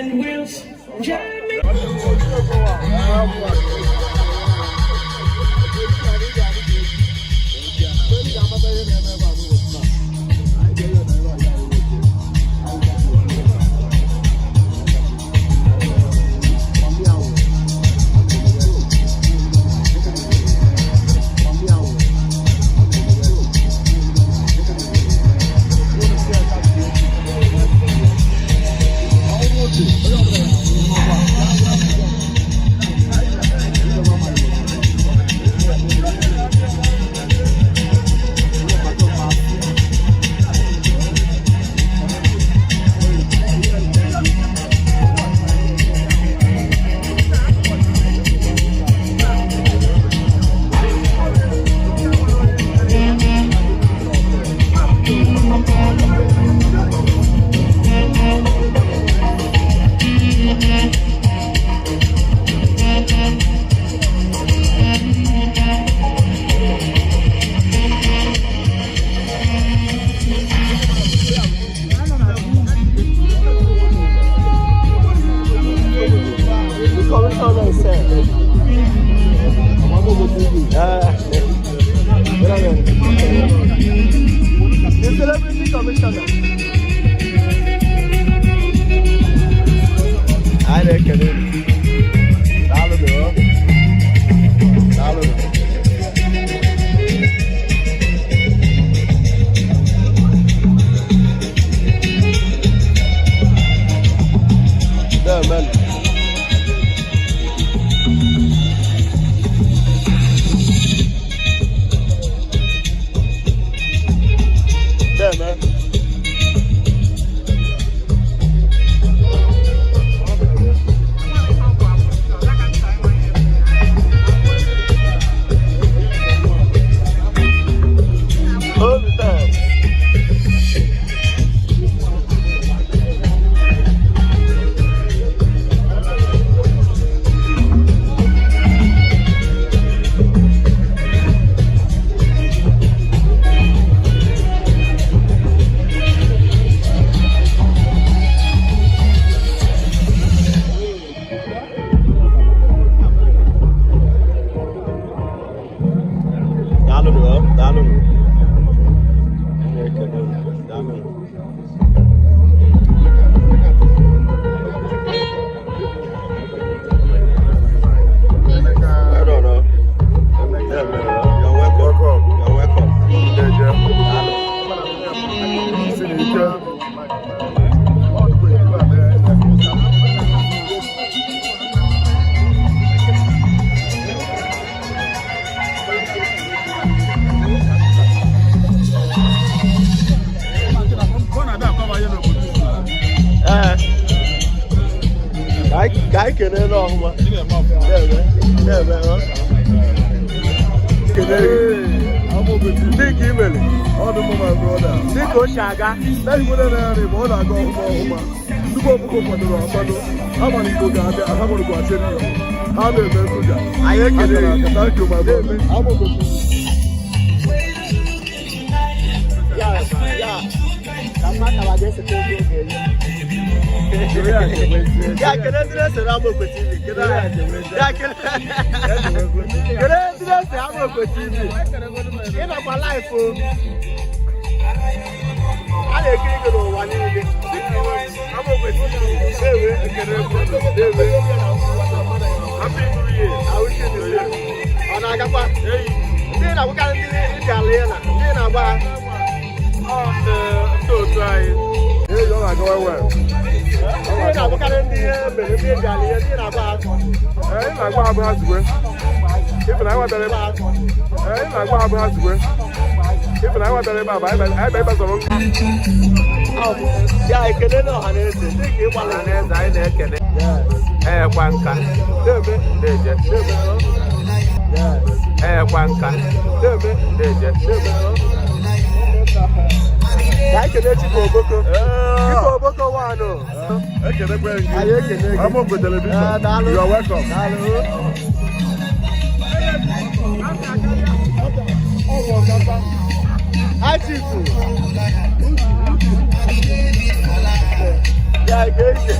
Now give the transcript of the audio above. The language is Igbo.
And we'll jam it. The commissioner said. The celebrity commissioner. Anyị na-ekele unu. Daalụ nụ. Daalụ nụ. Amen. Amen. All the time. Daalụ nụ, daalụ nụ. Anyị na-ekele unu. Daalụ nụ. I don't know. Yeah, man. You're welcome. You're welcome. Daalụ. Ee. Ka anyị kelee n'ọhụma. Na-eme, na-eme, ọ. Kelee gị. Ndị ka i mere, Ọ dị mma, my brother. dị ka o si aga. Na-ehiwere na ya ma ọ na-aga ọhụma ọhụma. Tupu ọkụkọ kwadoro akwado, abalị Igbo ga-abịa, ahamụrụ achịrị ya. Ha na-eme nkụja. Anyị ekele gị. Thank you, my brother. Amụgo. Ya, ya. Ka mma ka ga-esete oge oge ya. Ya kelee ndị na-esere Amaokwe TV. Kelee ha. Ya kelee. Kelee ndị na-ese Amaokwe TV. Ị nọkwa live o. A na-ekiri gị n'ụwa niile. Amaokwe TV. Ewe. Ewe. Happy New Year. Ahụike dị mma. Ọ na-agakwa? Ndị na-agwakarị ndị iji ala ya na ndị na-agba ha. Ọ ndị otu anyị. Ee, ọ na-aga well well. Ndị na-agwakarị ndị ihe mere ndị eji ala ihe ndị na-agba ha. Ee, ị na-agwa abụ ha zugbe. Ife na anyị nwetara ebe Ee, ị na-agwa abụ ha zugbe. Ife na anyị nwetara ebe a bụ anyị bịa ebe zọrọ Ya ekele na ọha na eze dị ka ịgbalị. Ọhaneze anyị na-ekele. Ekwa nka. Debe. Deje. Debe. Ekwa nka. Debe. Deje. Debe. Ka anyị kelee Chifu Oboko. Chifu Oboko wanụ. Ekelekwe gị. Anyị ekele gị. Amokwe television. Ah, daalụ. You are welcome. Daalụ. Hi, Chifu. Ya ga-eji.